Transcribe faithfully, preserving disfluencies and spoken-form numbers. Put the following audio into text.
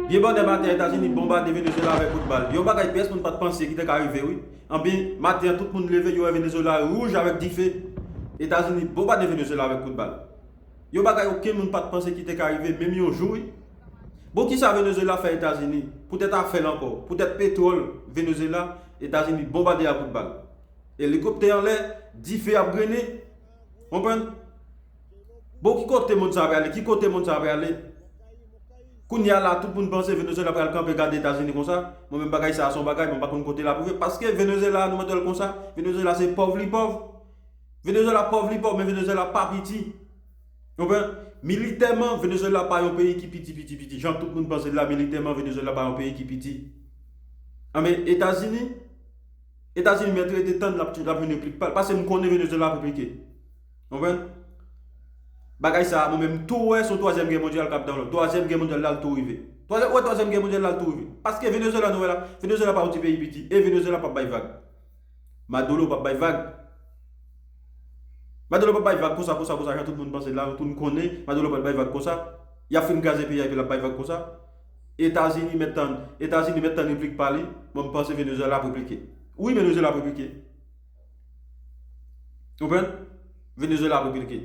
Byen bonè maten an, Etazini bonbade Venezuela avèk kout bal. Yon bagay pyès moun pa t panse ki te ka rive, wi. Anben, maten an, tout moun leve, yo wè Venezuela wouj avèk dife. Etazini bonbade Venezuela avèk kout bal. Yon bagay okenn moun pa t panse ki te ka rive, menm yon jou, wi. Bon, kisa Venezuela fè Etazini? Poutèt afè l ankò, poutèt petwòl Venezuela, Etazini bonbade ak kout bal. Elikoptè anlè, dife ap grennen. Konprann? Bon, ki kote moun sa prale? Ki kote moun sa prale? Kounye a la, tout moun panse Venezuela pral kanpe gade Etazini konsa. Mwen menm, bagay sa a se yon bagay, mwen pa konn kote l ap rive. Paske Venezuela, nou mete l konsa, Venezuela se pòv li pòv. Venezuela pòv li pòv, men Venezuela pa piti. Konprann? Militèman, Venezuela pa yon peyi ki piti, piti, piti. Jan tout moun panse l la, militèman, Venezuela pa yon peyi ki piti. Anben, Etazini, Etazini mèt rete tann l ap, l ap vin replike pa l. Paske m konnen Venezuela ap replike. Konprann? Bagay sa a, mwen menm, tou wè, se yon twazyèm gè mondyal k ap download. Twazyèm gè mondyal la, l tou rive. Twazyèm, wè, twazyèm gè mondyal la, l tou rive. Paske Venezuela, nou wè la, Venezuela pa yon ti peyi piti. E Venezuela p ap bay vag. Maduro p ap bay vag. Maduro p ap bay vag konsa, konsa, konsa, jan tout moun panse la, tout moun konnen, Maduro p ap bay vag konsa. Y ap fin kraze peyi a, epi l ap bay vag konsa. Etazini mèt tann, Etazini mèt tann replik pa li, mwen m panse Venezuela ap replike. Wi, Venezuela ap replike. Konprann? Venezuela ap replike.